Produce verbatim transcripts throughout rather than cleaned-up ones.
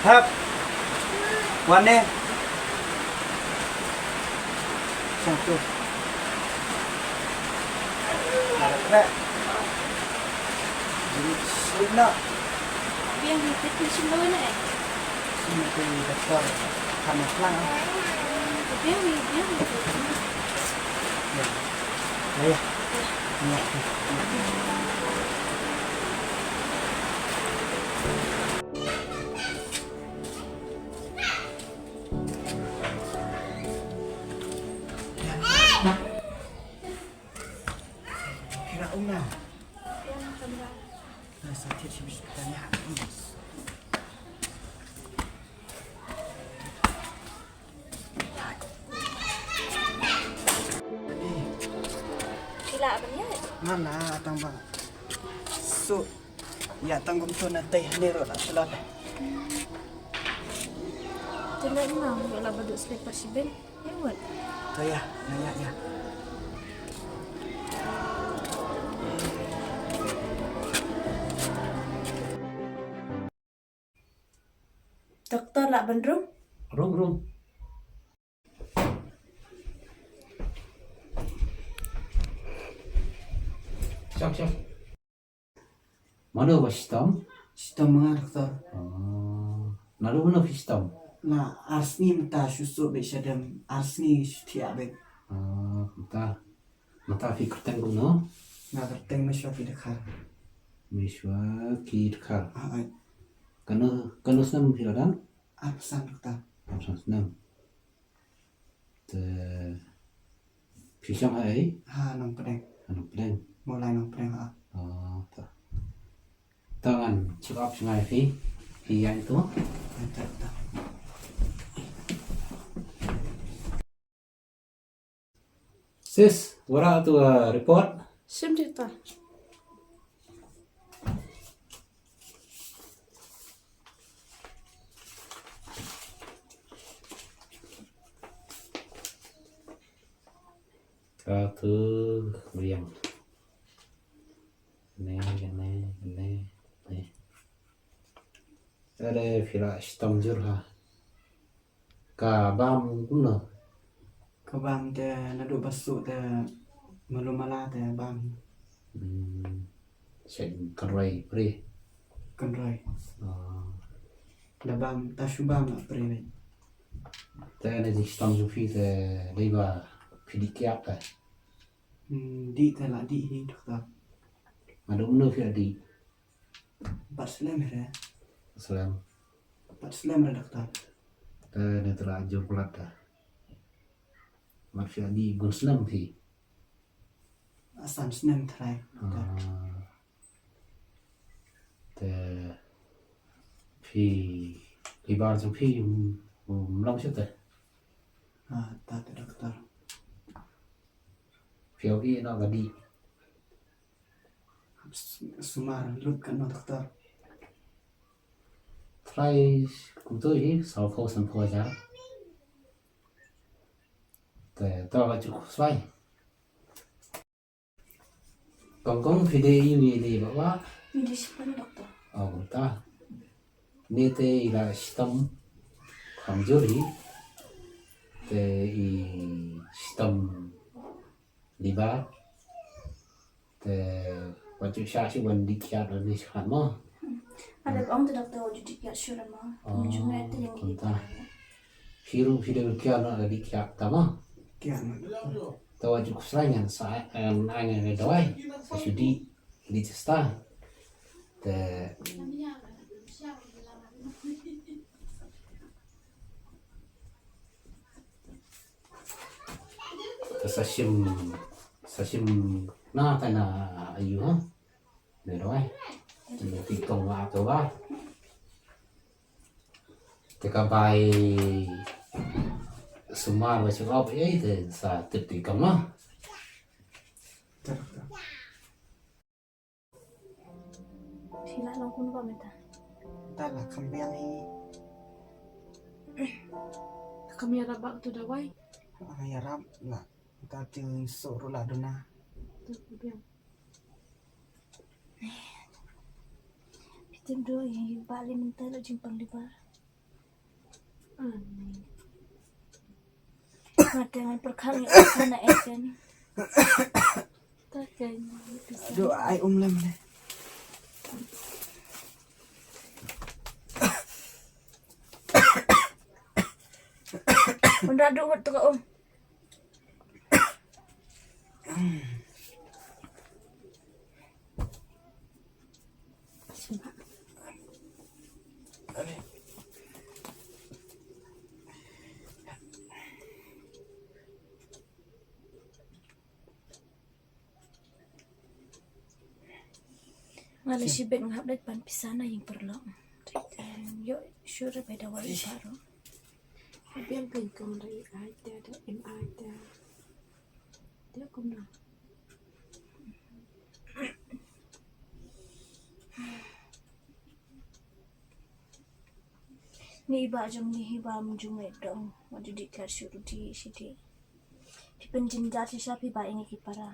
Hap. Wan ne. Sang tu. Ada trek. Jadi, sini nak. Biang ni, kita sini dulu ni. Sini tu doktor. Kamu pulang. Biang ni, biang ni. Ya. Ya, ya. Ya. Kira Una. Nah, sakit sih, bisa tanya. Phi lah ban ïaid? Nga la tang ba. Suk ïa tang kumto na tei hangne ruh la tlot. Te leit ma, ïoh la ba duh slipper shibun. Ïa wat. To ïa, ïa, ïa, ïa. Doktor, lah ban rung? Rung, rung. Shong, shong. Mano ba shitom? Shitom ma nga, doktor. Oh. Naduh mano phi shitom? Na ar sngi mynta shu suk beit shadem, ar sngi shu thiah beit. Oh, mynta. Mynta phi kyrteng kumno? Nga kyrteng Meshwaki Dkhar. Meshwaki Dkhar. Ah, ai. Kano, kano snem phi la dang? Arphew san, doktor. Arphew san snem. Te phi shong ha ei? Ha Nongpdeng. Ha Nongpdeng. Mawlai Nongpdeng, ha. Oh, ta. Ta ngan check up jngai phi. Phi ïaid to. Ïaid to, doktor. Sis, what are the, uh, report? Shim, doktor. Ka tu riang. Ne, ne, ne, ne. Are phi la shitom jur ha. Ka bam kumno? Ka bam te naduh ba suk te malu mala te bam. Hmm. Shen kynroi pre. Kynroi. Ah. Da bam, ta shu bam la pre. Te na jingshitom jong phi te dei ba phi dih kiad te. Hmm, dih te la dih hi, doktor. Naduh mano phi la dih? Pat slem hi re. Slem. Pat slem re, doktor. Te ne tla jur kulat ta. Mat phi adi bun snem phi. San snem trai, doktor. Ah. Te phi, phi bar jong phi, um, um, long shu te. Ah, ta te, doktor. Phi ïohi noh ka dih. Sumar lut katno, doktor? Trai kumto hi, saw phew san phew hajar. Te to ka juk swai. Kong kong phi dei i wi ni ba wa? Ni dei shi pan, doktor. Oh, kumta. Ni te i la shitom kham jur hi. Te i shitom liver. Te wat ju shah shuh ban dih kiad, ban dih kiad mo. Ada ong te doktor wat ju dih kiad shuh mo. Oh, mynjur te ïa ngi kumta. Phi ruh phi dei ban kiad noh, la dih kiad ta mo. Kiad noh. Te wat ju khuslai, ngan sa, ngan ai ngan ai dawai. Sa shu dih, dih chesta. Te Te sa shim, sa shim na ta na ayu ha. Ne dawai. Te ti kong wa to wa. Te ka bai sumar ba check up ei te sa tip ti kong ma. Phi la long kumno ba mynta? Mynta la kham biang hi. Kham ïarap bad utu dawai? Ah, ïarap la. Mynta te suk ruh la duna. Tu biang. Phi tip duh ïa i Bah Lim mynta la jingpang liver. Ani. Mate ngan pyrkhat ïa ka na eten. Ta ka ni pisa. Aduh, ai um lem ne. Unda du wat ka um. Nga la shibit nga hap leit pan pisa na ïing paralok. Ïoh shuh re ba da wai baroh. Biang biang kong da i ai da da im ai da. Da kumno. Ni i bah jong ngi hi ba mynjur ngi dong. Wat ju dih kar shuh ruh dih shi dih. Phi pynjynjar shisha phi ba ïa ngi ki para.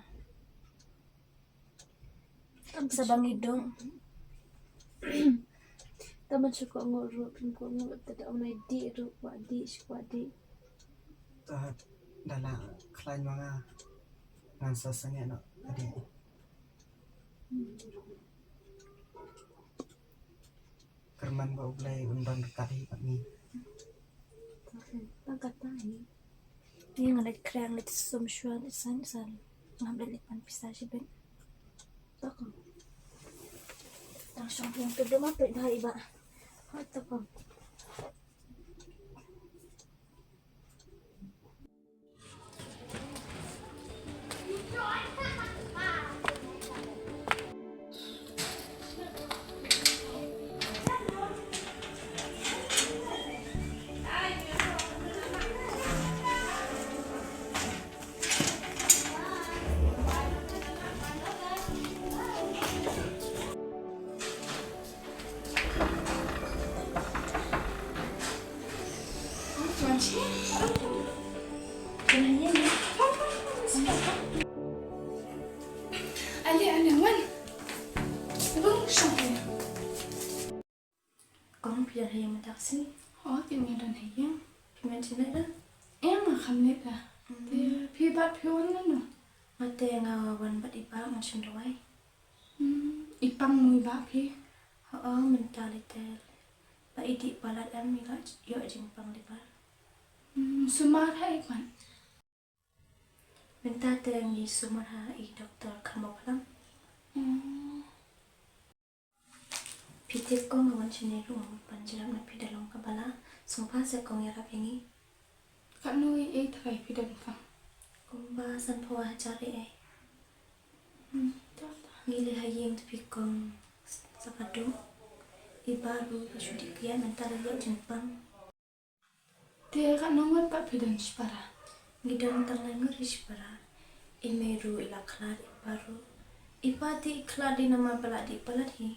Sa ba ngi dong. Tang ban shu kwah nguh ruh phin kwah nguh, te da u nai dih ruh kwah dih shi kwah dih. Ta da la khlaiñ ma nga. Ngan sa sangeh noh ka dih. Kyrmen ba U Blei un don ryngkat hi bad ngi. Tang kata hi. Ngi nga leit khreh, leit sum shuwa, leit san san. Ngam leit leit pan pisa shibit. Toko. Tang shong pung tu duma peit bha i bah. Ha toko. Ale, ale, wan. Abang, shong. Kong, phi don ha ïing mynta ka sngi? Hooid, nga don ha ïing. Phi met shim leit da? Em, nga kham leit da. Hmm. Te phi bad phi wan nano? Nga te nga wan bad i bah, ngan shim dawai. Hmm, i pang mo i bah phi? Hooid, mynta lei te. Ba i dih palat em, i la ïoh jingpang dih palat. Hmm, sumar ha i pat? Mynta te ngi sumar ha i doktor Kharmawphlang. Hmm. Phi tip kong, nga wan shane ruh nga mut ban jrap na phi da long kaba lah. Sngewbha seh kong ïarap ïa ngi. Katno ei ei tharai phi don kong? Kumba sanphew hajar ei ei. Hmm, to, to. Ngi leit ha ïing te phi kong sa ka duk. I bah ruh ka shu dih kiad, mynta la ïoh jingpang. Te katno ngut pat phi don shipara? Ngi don tang lai ngut hi shipara. I mei ruh i la khlad, i pa ruh. I pa te i khlad dei namar ba la dih palat hi.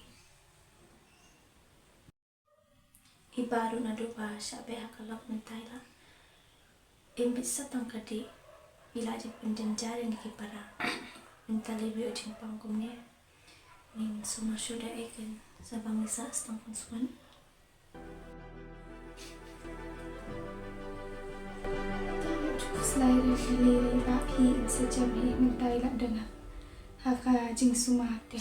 I bah ruh naduh ba shah beh ha ka lok mynta i la im beit sa tang ka dih. I la jin pynjynjar ïa ngi ki para. Mynta lei ba ïoh jingpang kumne. Ngin sumar shuh da ei ken sa ba ngi sah stang pynsuan. Slai re, slai re, ba phi in sa jem hi mynta i la don ha ka jingsumar te.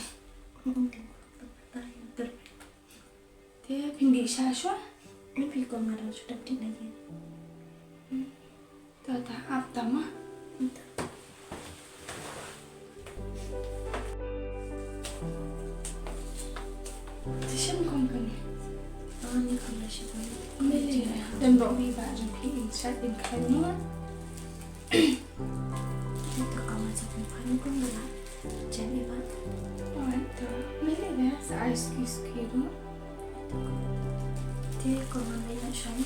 Te phin dih sha shuwa. Phi kong, nga dang shu dap dih na ïing. Hmm. Ta ta ap ta ma. Ta. Te shem kong kane. Ah, ni kong la shem kong. Me le don bok me ba jong phi in chat in khan mo. Ito ka ma sa pun phan kong la. Jem i ba. Alright, ta. Me le ba sa ice cube kiro. Te kong ma me na shom.